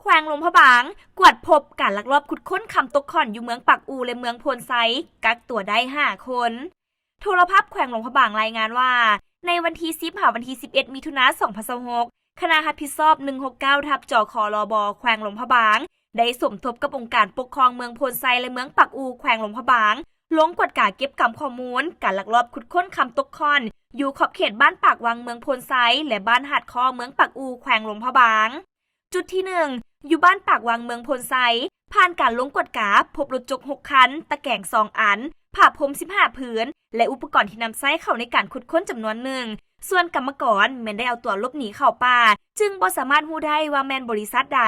ແຂວງຫຼວງພະບາງ ກວດພົບການລັກລອບຂຸດຄົ້ນຄຳຕົກຂ້ອນຢູ່ເມືອງປາກອູ່ ແລະ ເມືອງໂພນໄຊ, ກັກຕົວໄດ້ຫ້າຄົນ. ໂທລະພາບແຂວງຫຼວງພະບາງລາຍງານວ່າ ໃນວັນທີສິບ ຫາວັນທີສິບເອັດ ມິຖຸນາ ສອງພັນຊາວຫົກ ຄະນະຮັບຜິດຊອບ ໜຶ່ງຫົກເກົ້າ ທັບ ຈຄລບ ແຂວງຫຼວງພະບາງ ໄດ້ສົມທົບກັບອົງການປົກຄອງເມືອງໂພນໄຊ ແລະ ເມືອງປາກອູ່ ແຂວງຫຼວງພະບາງ ລົງກວດກາເກັບກຳຂໍ້ມູນການລັກລອບຂຸດຄົ້ນຄຳຕົກຂ້ອນ ຢູ່ຂອບເຂດບ້ານປາກວັງ ເມືອງໂພນໄຊ ແລະ ບ້ານຫາດຄໍ້ ເມືອງປາກອູ່ ແຂວງຫຼວງພະບາງ. ຈຸດທີໜຶ່ງ ຢູ່ບ້ານປາກວັງ ເມືອງໂພນໄຊ, ຜ່ານການລົງກວດກາ ພົບລົດຈົກຫົກຄັນ, ຕະແກງສອງອັນ, ຜ້າພົມສິບຫ້າຜືນ ແລະ ອຸປະກອນທີ່ນຳໃຊ້ເຂົ້າໃນການຂຸດຄົ້ນຈຳນວນໜຶ່ງ, ສ່ວນກຳມະກອນແມ່ນໄດ້ເອົາຕົວຫຼົບໜີເຂົ້າປ່າ, ຈຶ່ງບໍ່ສາມາດຮູ້ໄດ້ວ່າແມ່ນບໍລິສັດໃດ.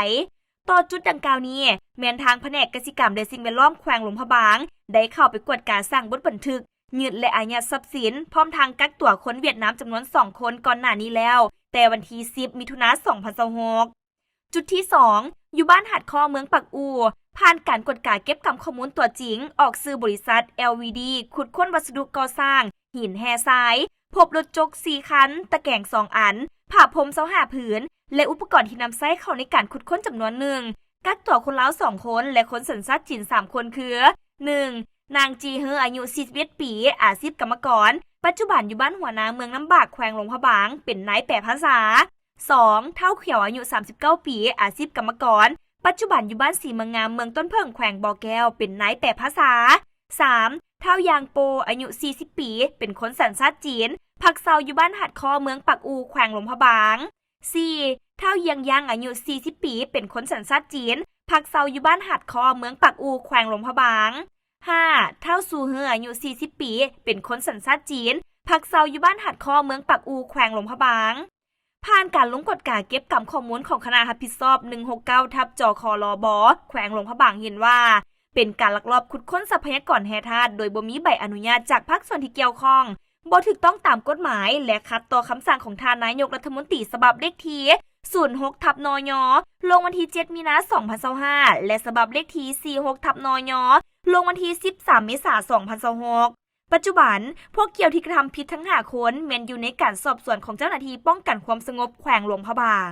ຕໍ່ຈຸດດັ່ງກ່າວນີ້ ແມ່ນທາງພະແນກກະສິກຳ ແລະ ສິ່ງແວດລ້ອມແຂວງຫຼວງພະບາງ ໄດ້ເຂົ້າໄປກວດກາ, ສ້າງບົດບັນທຶກ, ຍຶດ ແລະ ອາຍັດຊັບສິນ, ພ້ອມທັງກັກຕົວຄົນຫວຽດນາມຈຳນວນສອງຄົນກ່ອນໜ້ານີ້ແລ້ວ ແຕ່ວັນທີສິບ ມິຖຸນາ ສອງພັນຊາວຫົກ. ຈຸດທີສອງ ຢູ່ບ້ານຫາດຄໍ້ ເມືອງປາກອູ່, ຜ່ານການກວດກາເກັບກຳຂໍ້ມູນຕົວຈິງ, ອອກຊື່ບໍລິສັດ ແອລວີດີ ຂຸດຄົ້ນວັດສະດຸກໍ່ສ້າງ, ຫີນແຮ່ຊາຍ, ພົບລົດຈົກສີ່ຄັນ, ຕະແກງສອງອັນ, ຜ້າພົມຊາວຫ້າຜືນ ແລະ ອຸປະກອນທີ່ນຳໃຊ້ເຂົ້າໃນການຂຸດຄົ້ນຈຳນວນໜຶ່ງ, ກັກຕົວຄົນລາວສອງຄົນ ແລະ ຄົນສັນຊາດຈີນສາມຄົນຄື ໜຶ່ງ ນາງ ຈີເຮີ ອາຍຸສີ່ສິບເອັດປີ, ອາຊີບກຳມະກອນ, ປັດຈຸບັນຢູ່ບ້ານຫົວນາ ເມືອງນ້ຳບາກ ແຂວງຫຼວງພະບາງ, ເປັນນາຍແປພາສາ. ສອງ ທ້າວຂຽວ ອາຍຸສາມສິບເກົ້າປີ, ອາຊີບກຳມະກອນ, ປັດຈຸບັນຢູ່ບ້ານສີເມືອງງາມ ເມືອງຕົ້ນເຜິ້ງ ແຂວງບໍ່ແກ້ວ, ເປັນນາຍແປພາສາ. ສາມ ທ້າວຢາງໂປ, ອາຍຸສີ່ສິບປີ, ເປັນຄົນສັນຊາດຈີນ, ພັກເຊົາຢູ່ບ້ານຫາດຄໍ້ ເມືອງປາກອູ່ ແຂວງຫຼວງພະບາງ. ສີ່ ທ້າວຢຽງຢາງ, ອາຍຸສີ່ສິບປີ, ເປັນຄົນສັນຊາດຈີນ, ພັກເຊົາຢູ່ບ້ານຫາດຄໍ້ ເມືອງປາກອູ່ ແຂວງຫຼວງພະບາງ. ຫ້າ ທ້າວຊູເຮີ, ອາຍຸສີ່ສິບປີ, ເປັນຄົນສັນຊາດຈີນ, ພັກເຊົາຢູ່ບ້ານຫາດຄໍ້ ເມືອງປາກອູ່ ແຂວງຫຼວງພະບາງ. ຜ່ານການລົງກວດກາເກັບກຳຂໍ້ມູນຂອງຄະນະຮັບຜິດຊອບ ໜຶ່ງຫົກເກົ້າ ທັບ ຈຄລບ ແຂວງຫຼວງພະບາງ ເຫັນວ່າ ເປັນການລັກລອບຂຸດຄົ້ນຊັບພະຍາກອນແຮ່ທາດ ໂດຍບໍ່ມີໃບອະນຸຍາດຈາກພາກສ່ວນທີ່ກ່ຽວຂ້ອງ, ບໍ່ຖືກຕ້ອງຕາມກົດໝາຍ ແລະ ຂັດຕໍ່ຄຳສັ່ງຂອງທ່ານນາຍົກລັດຖະມົນຕີ ສະບັບເລກທີ ສູນຫົກ ທັບ ນຍ ລົງວັນທີເຈັດ ມີນາ ສອງພັນຊາວຫ້າ ແລະ ສະບັບເລກທີ ສີ່ຫົກ ທັບ ນຍ ລົງວັນທີສິບສາມ ເມສາ ສອງພັນຊາວຫົກ. ປັດຈຸບັນ, ພວກກ່ຽວທີ່ກະທຳຜິດທັງຫ້າຄົນ ແມ່ນຢູ່ໃນການສອບສວນຂອງເຈົ້າໜ້າທີ່ປ້ອງກັນຄວາມສະຫງົບແຂວງຫຼວງພະບາງ.